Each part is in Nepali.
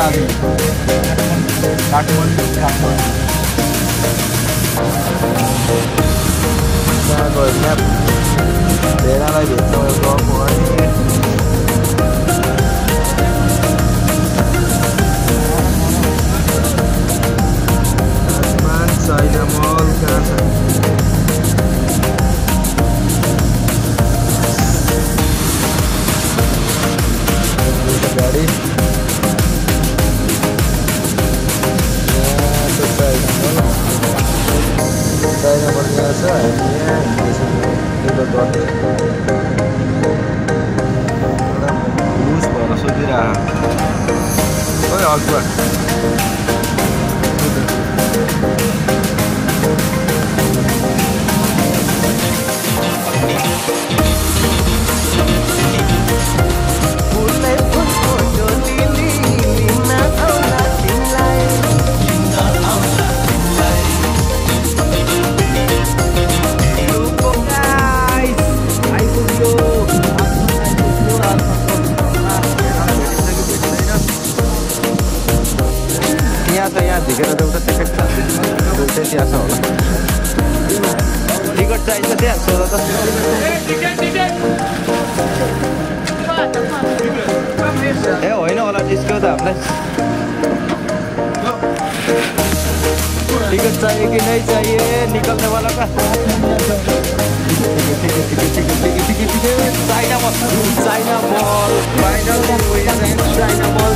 ताली काठमाडौँ त्यहाँ गयो म्याप भेडालाई भेट्न गएको है China Mall कहाँ छ गाडी China Mall यहाँ छ हामी यहाँ हिँड्दैछौँ निलो डट लुज भएर सोधिरहेको ओइ अगुवा झिकेर देऊ त टिकट त्यहाँ छ होला टिकट चाहिन्छ त्यहाँ सोध त ए होइन होला डिस्काउ त हामीलाई टिकट चाहिए कि नहीं चाहिए निकलने वाला का चाइना मॉल चाइना मॉल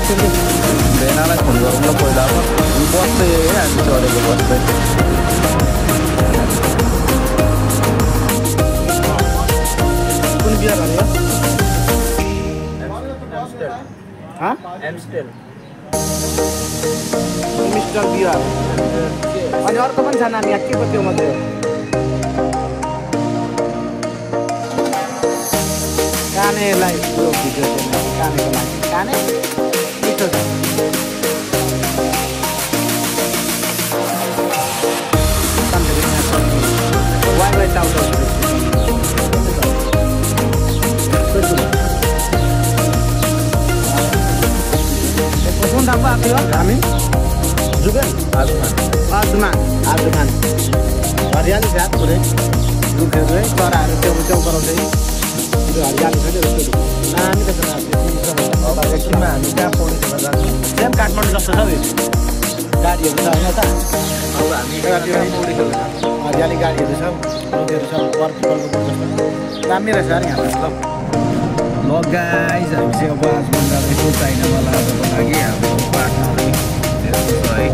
भेनालाई फोन गरौँ ल पहिला अब बस्दै हामी चढेको बस्दै कुन बियर भन्यो एम्स्टेल मिस्टर बियर अनि अर्को पनि छ नाम यहाँ के को त्यो मध्ये कानेलाई त्यो भिडियो कानेको लागि काने मिठो छ वाइवाई टाउट कुन ठाउँको आएको थियो हामी जुगन आजुमान हरियाली छ पुरै रुखहरू है चराहरू च्याउ गराउँदै हरियाली छ नि नामी त एकछिनमा हामी कहाँ पौडीमा जान्छौँ सेम काठमाडौँ जस्तो छ गाडीहरू छ होइन त अब हामी गाडीमा पौडी खेल्छ हरियाली गाडीहरू छ रोडहरू छ पर्पलको जस्तो दामी रहेछ अरे यहाँ ल गाइज हामी चाहिँ अब आजमा जाँदैछौँ चाइना वालाहरूको लागि हाम्रो बाटो है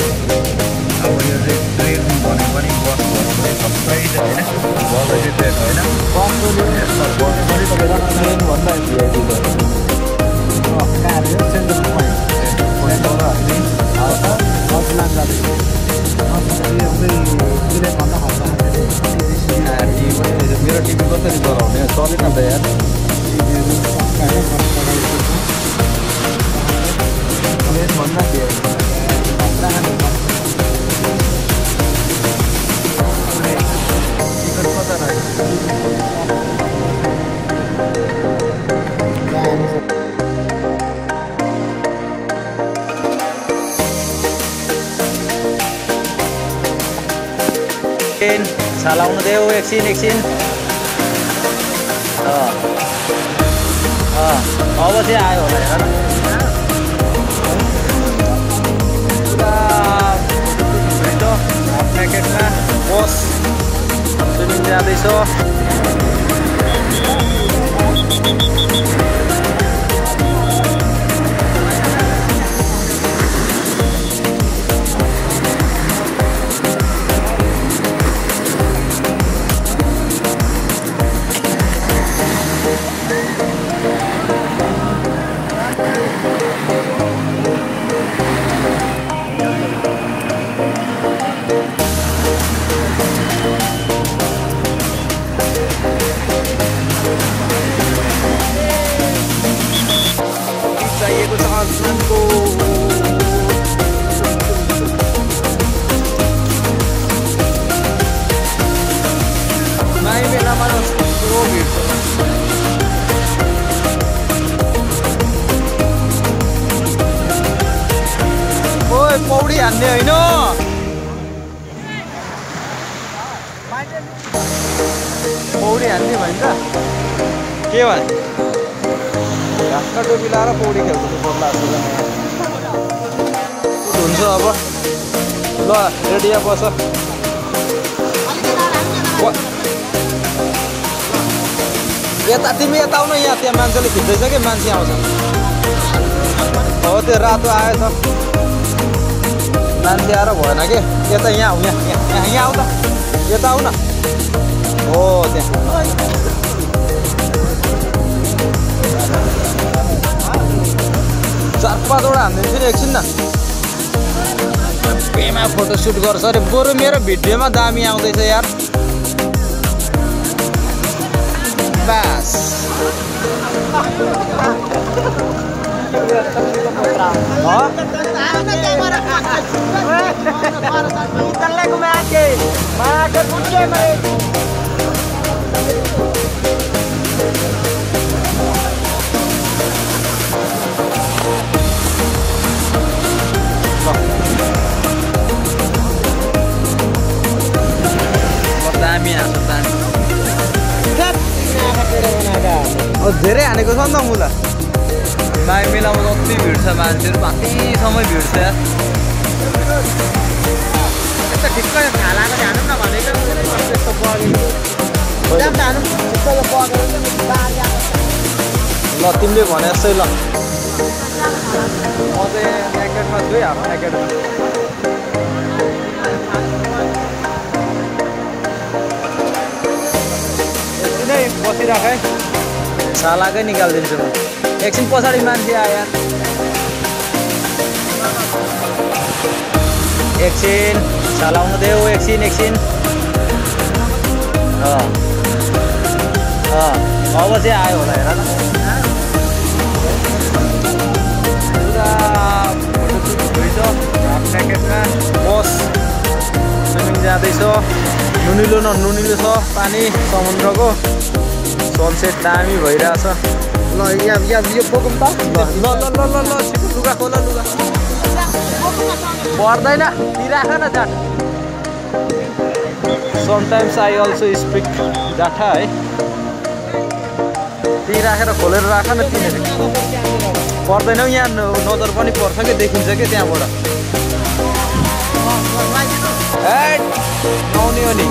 अब यो चाहिँ ट्रेन भने पनि बस भन्नु पनि सबै छ होइन बसै ट्रेन होइन बस पनि ट्रेन भन्दा मेरो टिभी कसरी चलाउने चलेन त यार भन्दा टिकट कता चलाउनु देऊ एकछिन अब चाहिँ आयो होला हेर पुरा प्याकेटमा बस स्विमिङ जाँदैछ मान्छे भन्छ के भयो ढाक्का टोपी लाएर पौडी खेल्नु पर्ला हुन्छ अब ल रेडिया बस यता तिमी यता आउन यहाँ त्यहाँ मान्छेले खिच्दैछ कि मान्छे आउँछ हो त्यो रातो आएछ मान्छे आएर भएन कि यता यहाँ आऊ यहाँ आऊ त यता आऊ न हो त्यहाँ 4-5 वटा हानिदिन्छु नि एकछिन न पेमा फोटोसुट गर्छ अरे बरु मेरो भिडियोमा दामी आउँदैछ यार बस दामी आउँछ दामी धेरै हानेको छ नि त मुला माइ मेलामा कति भिड छ मान्छेहरू कतिसम्म भिड छ यार यस्तो ठिक्कै खालाको हानौँ न भनेको यस्तो ल तिमीले भने जस्तै ल म चाहिँ नेकेडमा छु है हाफ नेकेडमा एकछिनै बसिराख है सालाकै निकालिदिन्छु म एकछिन पछाडि मान्छे आयो एकछिन चलाउनु देऊ एकछिन अब चाहिँ आयो होला हेर न पुरा फोटोसुट भइछ हाफ नेकेडमा बस स्विमिङ जाँदैछ नुनिलो न नुनिलो छ पानी समुद्रको सनसेट दामी भइरहेछ ल यहाँ यो बोकौँ त ल लुगा खोला लुगा पर्दैन राख न जाट समटाइम्स आई अल्सो स्पिक जाठा है ती राखेर खोलेर राख न तिनीहरू पर्दैन यहाँ नजर पनि पर्छ कि देखिन्छ कि त्यहाँबाट आउने हो नि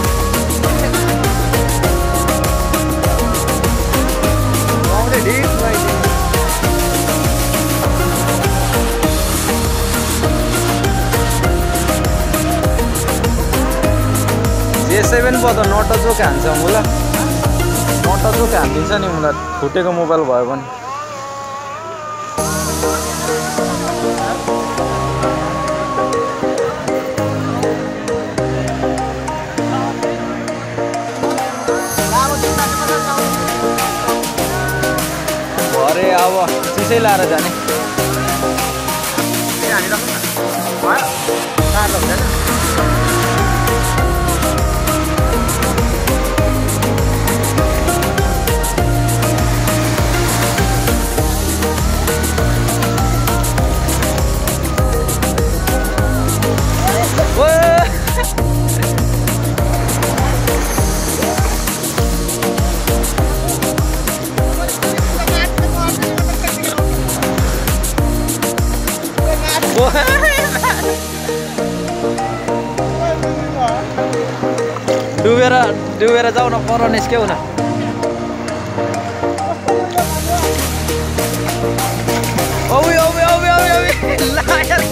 J7 पो त नट चोक हान्छ मुला नट चोक हानिदिन्छ नि मुला फुटेको मोबाइल भयो भने अरे अब चिसै लाएर जाने डुबेर जाऊ न पर निस्क्यौ न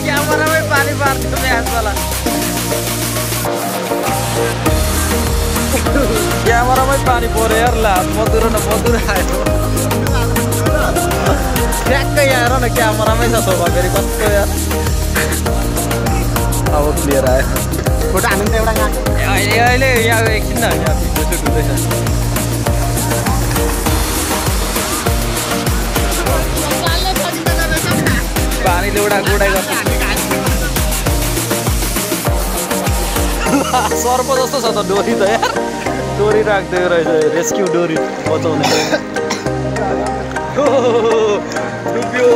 क्यामेरामै पानी पार्दियो म्याचवाला क्यामेरामै पानी पऱ्यो यार ल मधुरो न मधुरो आयो ठ्याक्कै यहाँ हेर न क्यामेरामै छ शोभा फेरि कस्तो यार अब क्लियर आयो फोटो हाल्नु त एउटा अहिले यहाँ एकछिन न यहाँ भिडियो सुट हुँदैछ पानीले उडा गुडाइ गर्छ सर्प जस्तो छ त डोरी त यार डोरी राख्दै रहेछ रेस्क्यु डोरी बचाउने डुब्यो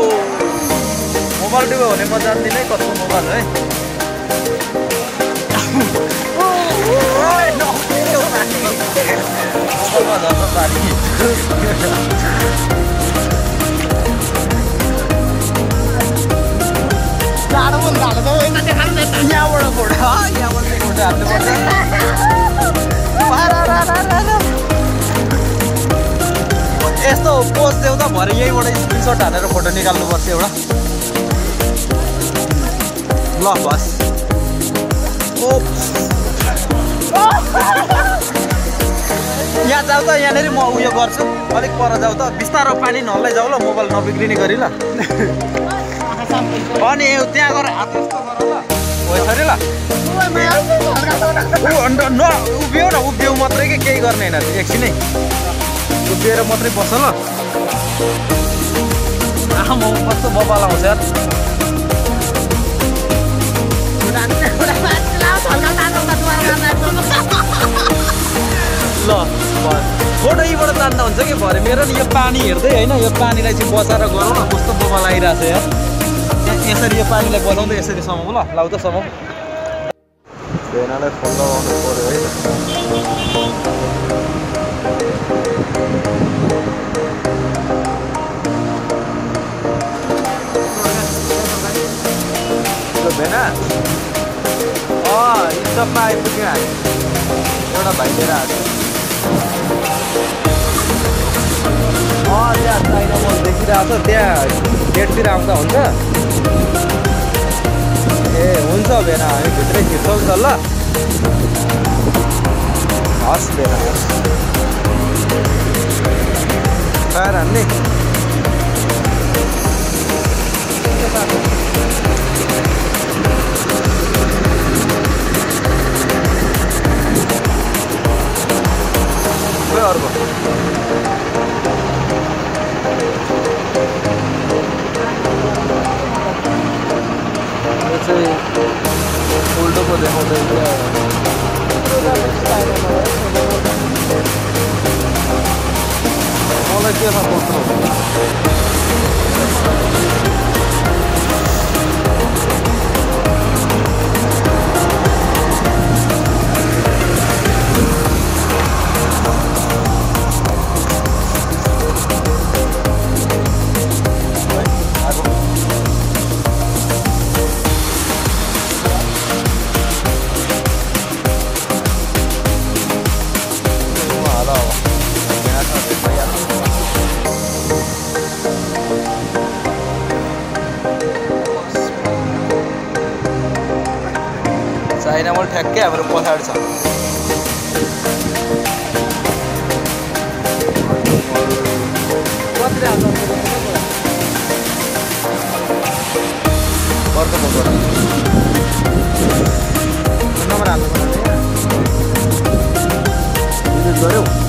मोबाइल डुब्यो भने म जान्दिनँ कस्तो मोबाइल है जाडो पनि झालो छ यता देखाउनु न यता यहाँबाट फोटो यहाँबाट चाहिँ फोटो हाल्नुपर्छ यस्तो पोज देऊ त भरे यहीँबाट स्क्रिनसट हालेर फोटो निकाल्नुपर्छ एउटा ल बस यहाँ जाऊ त यहाँनिर म उयो गर्छु अलिक पर जाऊ त बिस्तारो पानी नल्लै जाऊ ल मोबाइल नबिग्रिने गरी ल अनि त्यहाँ गएर हात यस्तो गर ल हो यसरी ल उभियो न उभियो मात्रै कि केही गर्ने होइन एकछिनै उभिएर मात्रै बस्छ ल म कस्तो बबाल आउँछ यार ल फोटो यहीँबाट तान्दा हुन्छ कि भरे मेरो नि यो पानी हेर्दै होइन यो पानीलाई चाहिँ बचाएर गरौँ न कस्तो बबाल आइरहेको छ यार त्यहाँ यसरी यो पानीलाई बचाउँदै यसरी समाउँ ल लाउ त समाउँ भेनालाई फोन लगाउनु पऱ्यो है भेना स्टपमा आइपुग्यो हामी एउटा भाइ लिएर आएको त्यहाँ चाइना मल देखिरहेको छ त्यहाँ गेटतिर आउँदा हुन्छ ए हुन्छ भेना हामी भित्रै छिर्छौँ त ल हस् भेना फायर हान्ने अर्को यो चाहिँ उल्टो पो देखाउँदै मलाई के थाहा कस्तो चाइना मल ठ्याक्कै हाम्रो पछाडि छ नम्बर हाल्नु पर्ने गऱ्यौ